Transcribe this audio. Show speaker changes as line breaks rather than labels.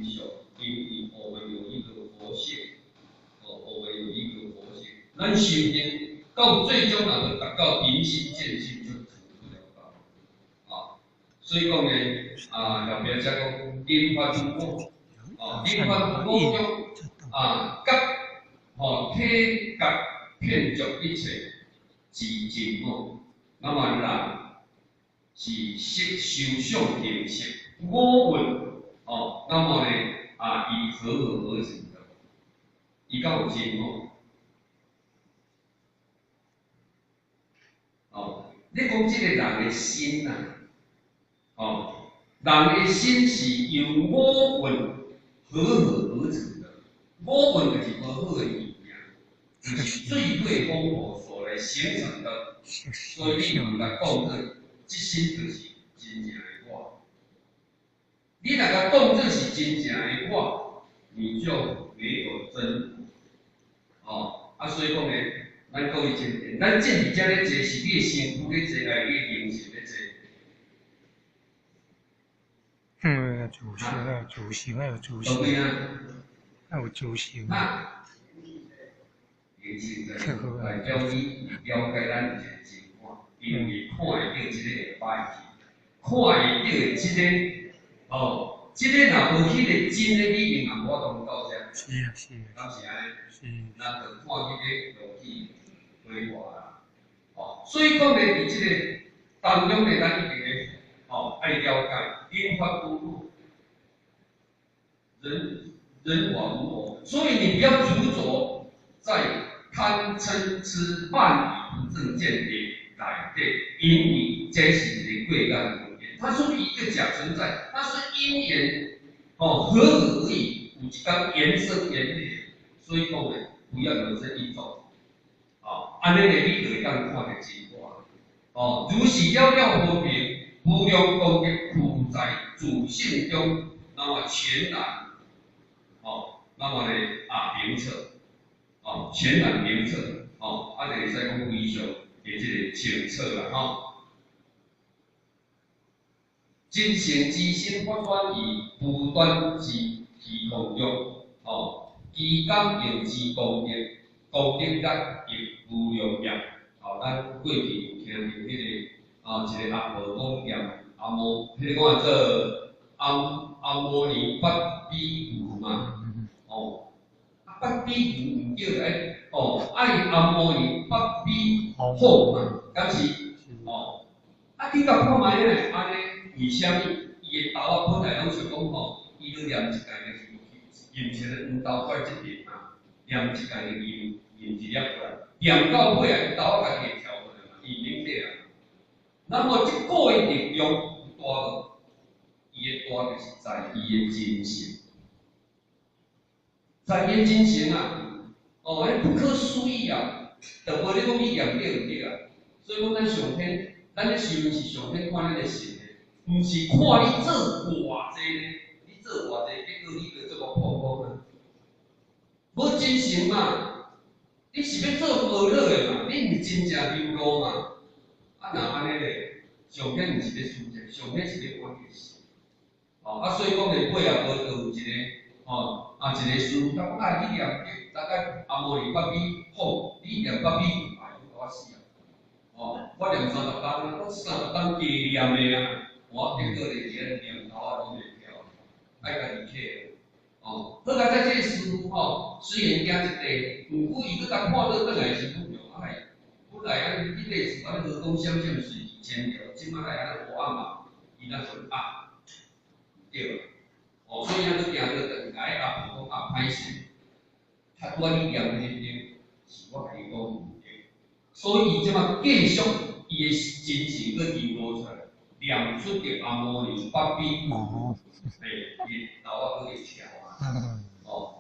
相，因為我們有一個佛性，哦，我們有一個佛性，咱修行到最終若無達到明心見性，就成不了道。啊，所以講呢，啊，後壁才講人法無我，哦，人法無我中，啊，覺，吼，體覺遍足一切之真我，那麼人是色受想行識五蘊，哦，那麼呢，啊，伊和合而成的，伊敢有真我？哦，你講這個人的心啊，哦，人的心是由五蘊和合而成的，五蘊就是無好的物件，就是水火風火所來形成的，所以你有來講做，這身就是真正的我。你若共當做是真正的我，你就沒有真我。哦，啊，所以講呢，咱各位前提，咱正佇遮咧坐，是你的身軀咧坐，還是你的靈性咧坐？
嗯，自性啊，自性啊，有自性。啊，有自性。
啊，靈性在代表你了解咱有一個真我，因為看會著這個會歹去，看會著的這個。哦，這個若無彼個真的，你永遠無法度到遮。
是啊，是啊。
敢是按呢？
是。
咱就看彼個落去規劃啦。哦，所以講呢，佇這個當中呢，咱一定會哦愛了解人法無我，人人法無我，所以你不要執著在貪嗔痴慢疑不正見的內底，因為這是一個過眼雲煙，它是一個假存在，它是因緣哦和合而已，有一天緣生緣滅，所以講呢，不要有這一種，哦，按呢呢，你就會當看著真我，哦，如是了了分明，無量功德具在自性中，那麼全然，哦，那麼呢啊明徹，哦，全然明徹，哦，啊就會使講非常的這個清楚啦，吼。真性之心發轉於無端之虛空中，哦，其感應之功德，功德力亦無量業。哦，咱過去有聽著彼個啊，一個阿婆講念阿摩，彼個講做阿阿摩尼八比佛嘛，哦，啊八比佛毋對，愛哦愛阿摩尼八比好嘛，敢是？哦，啊你共看覓咧，按呢？為啥物？伊的頭仔本來攏想講吼，伊咧念一工就是吟一个黃豆怪這邊啊，念一工就吟吟一粒過來，念到尾啊，伊頭仔家己會跳過來嘛，伊明白啊。那麼這個的力量有大無？伊的大就是在伊的真性，在伊的真性啊，哦，彼不可思議啊！就無你講你念對毋對啊？所以講咱上天，咱咧修是上天看咱的性的。毋是看你做偌濟呢，你做偌濟，結果你就做個破空啊！無真誠嘛，你是欲做般若的嘛？你毋是真正迷路嘛？啊，若按呢咧，上天毋是咧思這，上天是咧看你的心。哦，啊，所以講咧，尾仔無就有一個，哦，啊，一個師父，講啊，你念大概阿摩尼八比好，你念八比哎，你共我死啊！哦，我念30工，我30工加念的啊。我結果咧，佇遐念頭仔攏袂跳，愛家己起。哦，好佳哉這個師父吼，雖然行一塊，毋過伊閣共看倒轉來時陣，哎，本來按呢彼塊是按呢和光閃閃水千條，這擺來按呢烏暗啊，伊若說啊，毋對啊，哦，所以伊閣行倒轉來，阿婆講啊，歹勢，較拄仔你念彼個經，是我共你講毋對，所以伊這擺繼續伊的精神閣流露出來。念出著阿摩尼八比，嘿，伊頭仔閣會跳啊，哦。